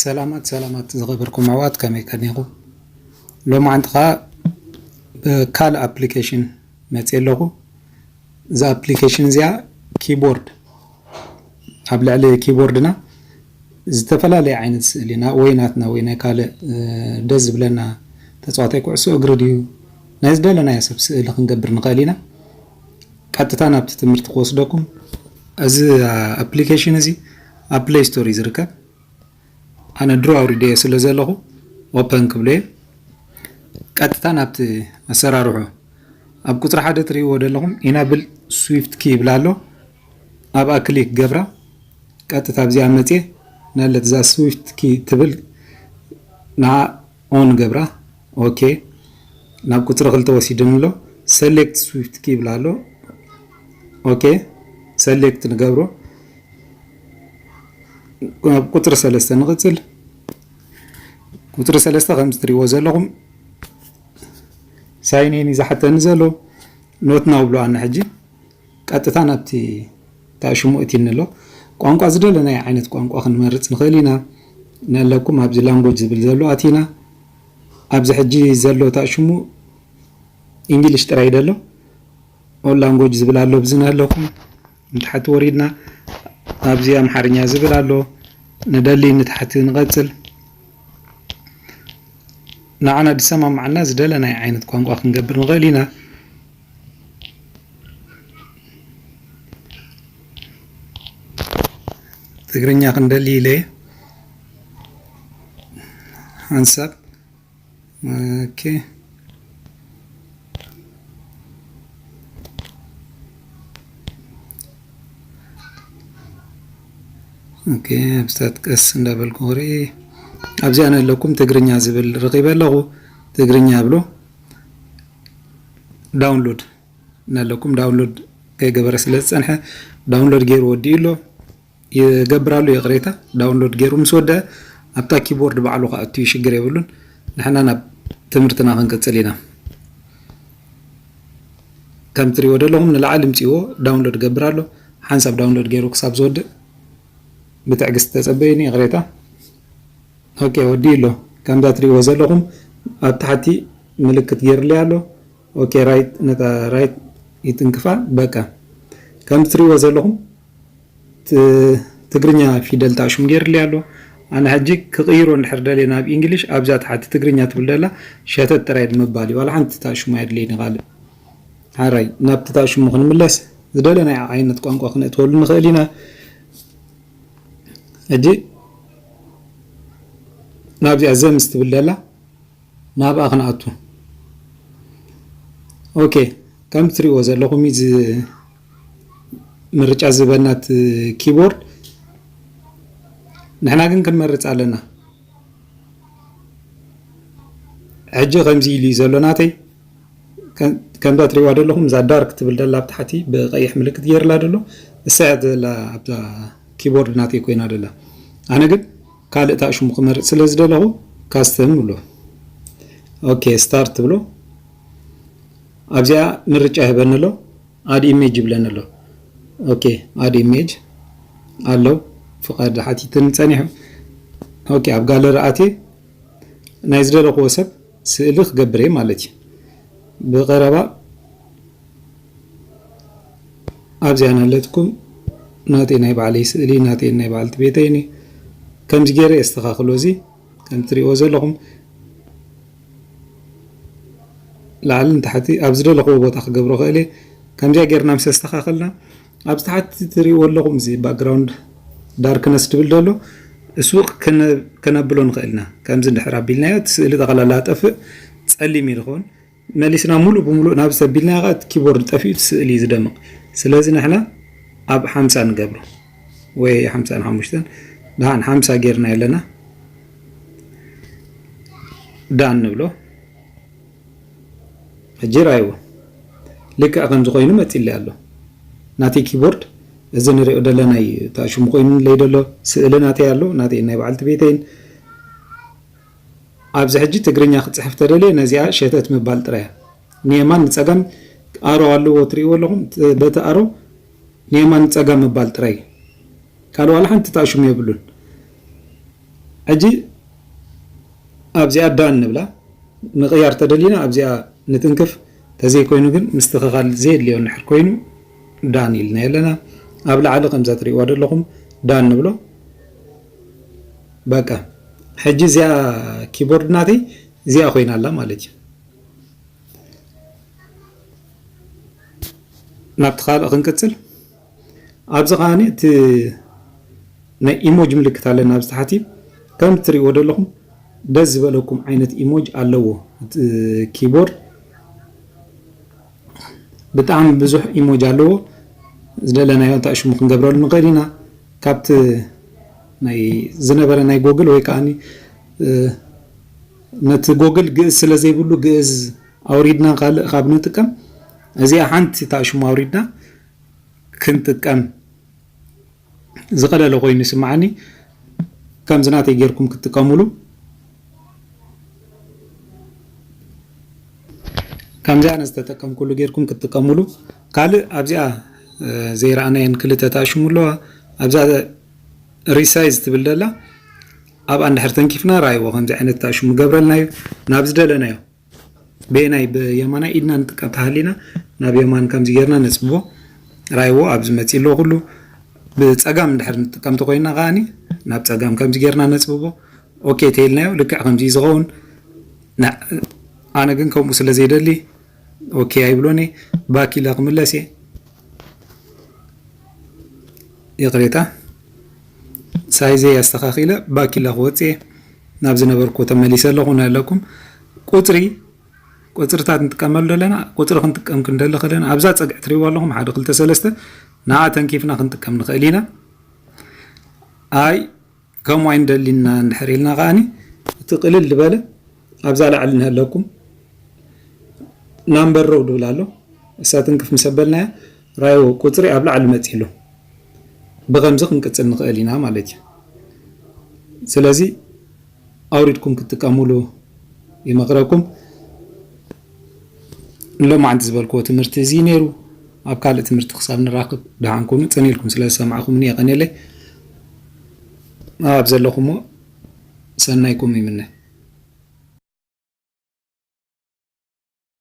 ሰላማት ሰላማት ዝኸበርኩም ኣሕዋት፣ ከመይ ቀኒኹም? ሎማዓንቲ ኸዓ ብካልእ ኣፕሊኬሽን መፅየ ኣለኹ። እዛ ኣፕሊኬሽን እዚኣ ኪቦርድ፣ ኣብ ልዕሊ ኪቦርድና ዝተፈላለየ ዓይነት ስእሊ ና- ወይ ናትና ወይ ናይ ካልእ እ፣ ደስ ዝብለና ተፃዋታይ ኩዕሶ እግሪ ድዩ ናይ ዝደለናዮ ሰብ ስእሊ ክንገብር ንኽእል ኢና። ቀጥታ ናብቲ ትምህርቲ ክወስደኩም። እዚ ኣፕሊኬሽን እዚ ኣብ ፕሌይ ስቶር እዩ ዝርከብ። ኣነ ድሮ ኣውሪደዮ ስለ ዘለኹ ኦፐን ክብሎ እየ። ቀጥታ ናብቲ ኣሰራርሑ ኣብ ቁፅሪ ሓደ ትርእይዎ ዘለኹም ኢናብል ስዊፍት ኪ ይብል ኣሎ። ኣብኣ ክሊክ ገብራ። ቀጥታ ኣብዚኣ መፅየ ናለት እዛ ስዊፍት ኪ ትብል ንዓ ኦን ገብራ። ኦኬ፣ ናብ ቁፅሪ ክልተ ወሲድን ኣሎ። ሰሌክት ስዊፍት ኪ ይብል ኣሎ። ኦኬ፣ ሰሌክት ንገብሮ። ናብ ቁፅሪ ሰለስተ ንቕፅል። ቁፅሪ ሰለስተ ከምዚ ትሪእዎ ዘለኹም ሳይን ኢን እዩ ዝሓተኒ ዘሎ። ኖት ናው ብሎ ኣነ ሕጂ ቀጥታ ናብቲ ታሽሙ እቲኒ ኣሎ። ቋንቋ ዝደለናዮ ዓይነት ቋንቋ ክንመርፅ ንኽእል ኢና። ነለኩም ኣብዚ ላንጎጅ ዝብል ዘሎ ኣቲና ኣብዚ ሕጂ ዘሎ ታሽሙ ኢንግሊሽ ጥራይ ደሎ። ኦል ላንጎጅ ዝብል ኣሎ ብዚ ነለኩም ንታሕቲ ወሪድና ኣብዚ ኣምሓርኛ ዝብል ኣሎ። ንደሊ ንታሕቲ ንቐፅል። ንዓና ዝሰማማዓና ዝደለናዮ ዓይነት ቋንቋ ክንገብር ንኽእል ኢና። ትግርኛ ክንደሊ ኢለ እየ። ሓንሳብ ኦኬ። ኦኬ፣ ኣብስታት ቀስ እንዳበልኩ ክርኢ። ኣብዚኣ ነለኩም ትግርኛ ዝብል ረኺበ ኣለኹ። ትግርኛ ብሎ ዳውንሎድ ነለኩም። ዳውንሎድ ከይገበረ ስለ ዝፀንሐ ዳውንሎድ ገይሩ ወዲኡ ኣሎ። ይገብር ኣሎ፣ ይቕሬታ። ዳውንሎድ ገይሩ ምስ ወደአ ኣብታ ኪቦርድ ባዕሉ ከኣቱ እዩ፣ ሽግር የብሉን። ንሕና ናብ ትምህርትና ክንቅፅል ኢና። ከም ትሪእዎ ዘለኹም ንላዕሊ ምፅእዎ ዳውንሎድ ገብር ኣሎ። ሓንሳብ ዳውንሎድ ገይሩ ክሳብ ዝወድእ ብትዕግስቲ ተፀበዩኒ፣ ይቕሬታ። ኦኬ፣ ወዲኡ ኣሎ። ከምዛ ትሪእዎ ዘለኹም ኣብ ታሕቲ ምልክት ገይሩለይ ኣሎ። ኦኬ፣ ራይት፣ ነታ ራይት ይትንክፋ። በቃ፣ ከም ትሪእዎ ዘለኹም ት-፣ ትግርኛ ፊደል ታሽሙ ገይሩለይ ኣሎ። ኣነ ሕጂ ክቕይሮ እንድሕር ደልየ ናብ ኢንግሊሽ፣ ኣብዛ ታሕቲ ትግርኛ ትብል ደላ ሸተት ጥራይ ምባል እዩ። ዋላ ሓንቲ ታሽሙ ኣየድልየኒ ካልእ። ሓራይ፣ ናብቲ ታሽሙ ክንምለስ፣ ዝደለናዮ ዓይነት ቋንቋ ክነእትወሉ ንኽእል ኢና። ሕጂ ናብዚኣ ዘምስ ትብል ደላ ናብኣ ክንኣቱ። ኦኬ፣ ከም ትሪእዎ ዘለኹም እዚ ምርጫ ዝበናት ኪቦርድ፣ ንሕና ግን ክንመርፅ ኣለና። ሕጂ ከምዚ ኢሉ እዩ ዘሎ ናተይ። ከም-፣ ከምዛ ትሪእዋ ዘለኹም እዛ ዳርክ ትብል ደላ ኣብ ታሕቲ ብቐይሕ ምልክት ገይርላ ደሎ፣ እሳ እያ ዘላ ኣብዛ ኪቦርድ ናተይ ኮይና ደላ። ኣነ ግን ካልእ ታሽሙ ክመርፅ ስለ ዝደለኹ ካስተም ብሎ። ኦኬ፣ ስታርት ብሎ። ኣብዚኣ ምርጫ ይህበኒ ኣሎ። ኣድ ኢሜጅ ይብለኒ ኣሎ። ኦኬ፣ ኣድ ኢሜጅ ኣሎ። ፍቓድ ሓቲትኒ ጸኒሑ። ኦኬ፣ ኣብ ጋለሪ ኣትየ ናይ ዝደለኽዎ ሰብ ስእሊ ክገብር እየ ማለት እዩ። ብቐረባ ኣብዚኣ ናለትኩም ናተይ ናይ ባዕለይ ስእሊ፣ ናተይ ናይ በዓልቲ ቤተይን እዩ። ከምዚ ገይረ የስተኻኽሎ። እዚ ከም ትሪእዎ ዘለኹም ላዕሊ ንታሕቲ ኣብ ዝደለኽዎ ቦታ ክገብሮ ክእል እየ። ከምዚኣ ጌርና ምስ ኣስተኻኸልና፣ ኣብዚ ታሕቲ ትሪእዎ ኣለኹም፣ እዚ ባክግራውንድ ዳርክነስ ድብል ደሎ፣ እሱ ክነ-፣ ከነብሎ ንኽእል ኢና። ከምዚ እንድሕር ኣቢልናዮ፣ እቲ ስእሊ ጠቕላላ ጠፍእ፣ ጸሊም እዩ ዝኸውን። መሊስና ሙሉእ ብሙሉእ ናብ ሰቢልና ኸዓ እቲ ኪቦርድ ጠፊኡ እቲ ስእሊ እዩ ዝደምቕ። ስለዚ ንሕና ኣብ ሓምሳ ንገብሮ ወይ ሓምሳን ሓሙሽተን፣ ደሓን ሓምሳ ጌርና ኣለና። ዳን ንብሎ። ሕጂ ራይዎ ልክዕ ከምዚ ኮይኑ መፂለይ ኣሎ። ናተይ ኪቦርድ እዚ ንሪኦ ዘለና እዩ። ታሽሙ ኮይኑ ለይ ደሎ ስእሊ ናተይ ኣሎ፣ ናተይ ናይ በዓልቲ ቤተይን። ኣብዚ ሕጂ ትግርኛ ክጽሕፍ ተደልየ ነዚኣ ሸተት ምባል ጥራይ እያ። ንየማን ንጸጋም ኣሮ ኣለዎ ትርእይዎ ኣለኹም። ት-፣ በቲ ኣሮ ንየማን ንጸጋም ምባል ጥራይ እዩ። ካልእ ዋላ ሓንቲ ተኣሽሙ የብሉን። ሕጂ ኣብዚኣ done ንብላ። ምቕያር ተደሊና ኣብዚኣ ንትንክፍ። ተዘይኮይኑ ግን ምስትኽኻል ዘየድልዮ እንድሕር ኮይኑ done ኢልና ኣለና። ኣብ ላዕሊ ከምዛ ትሪእዋ ዘለኹም done ንብሎ። በቃ ሕጂ እዚኣ ኪቦርድ ናተይ እዚኣ ኮይና ኣላ ማለት እዩ። ናብቲ ካልእ ክንቅጽል። ኣብዚ ከኣ እቲ ናይ ኢሞጅ ምልክት ኣለና ኣብዚ ታሕቲ። ከም እትሪእዎ ዘለኹም ደስ ዝበለኩም ዓይነት ኢሞጅ ኣለዎ። እቲ ኪቦርድ ብጣዕሚ ብዙሕ ኢሞጅ ኣለዎ። ዝደለናዮ እንታይ ሽሙ ክንገብረሉ ንኽእል ኢና። ካብቲ ናይ ዝነበረ ናይ ጎግል ወይ ከዓኒ፣ እ፣ ነቲ ጎግል ግእዝ ስለ ዘይብሉ ግእዝ ኣውሪድና ካልእ ካብ ንጥቀም እዚኣ ሓንቲ እታ ሽሙ ኣውሪድና ክንጥቀም ዝቐለለ ኮይኑ ይስምዓኒ። ከምዚ ናተይ ጌርኩም ክትጥቀሙሉ፣ ከምዚ ኣነ ዝተጠቀምኩሉ ጌርኩም ክትጥቀሙሉ። ካልእ ኣብዚኣ፣ እ፣ ዘይረኣናየን ክልተ ተኣሽሙ ኣለዋ። ኣብዛ ሪሳይዝ ትብል ደላ ኣብኣ እንድሕር ተንኪፍና ራይዎ ከምዚ ዓይነት ተኣሽሙ ገብረልና እዩ። ናብ ዝደለናዮ በየናይ ብየማናይ ኢድና ንጥቀም ተሃሊና ናብ የማን ከምዚ ጌርና ነጽብቦ። ራይዎ ኣብዚ መጺእ ኣሎ ኩሉ። ብጸጋም እንድሕር ንጥቀም ተኮይና ከኣኒ ናብ ጸጋም ከምዚ ጌርና ነጽብቦ። ኦኬ ተይልናዮ ልክዕ ከምዚ እዩ ዝኸውን። ና-፣ ኣነ ግን ከምኡ ስለ ዘይደሊ ኦኬ ኣይብሎን እየ። ባክ ኢለ ክምለስ እየ። ይቕሬታ፣ ሳይዘይ ኣስተኻኺለ ባክ ኢለ ክወጽእ እየ። ናብ ዝነበርኩ ተመሊሰ ኣለኹ። ናለኩም ቁጽሪ፣ ቁጽርታት ንጥቀመሉ ዘለና፣ ቁጽሪ ክንጥቀም ክንደሊ ከለና ኣብዛ ጸግዒ ትሪእዋ ኣለኹም፣ ሓደ፣ ክልተ፣ ሰለስተ፣ ንዓ ተንኪፍና ክንጥቀም ንኽእል ኢና። ኣይ ከምኡ ኣይንደሊና እንድሕር ኢልና ከኣኒ እቲ ቅልል ዝበለ ኣብዛ ላዕሊ ንሃለኩም ናምበር ሮው ድብል ኣሎ። እሳ ትንክፍ ምስ ኣበልናያ ራዮ ቁጽሪ ኣብ ላዕሊ መጺእ ኣሎ። ብኸምዚ ክንቅጽል ንኽእል ኢና ማለት እዩ። ስለዚ ኣውሪድኩም ክትጥቀሙሉ ይመኽረኩም። ሎማዓንቲ ዝበልክዎ ትምህርቲ እዚ ነይሩ። ኣብ ካልእ ትምህርቲ ክሳብ ንራኸብ ደሓን ኩኑ። ጽን ኢልኩም ስለ ዝሰማዕኩምኒ የቐንየለይ። ኣብ ዘለኹሞ ሰናይኩም ይምነ።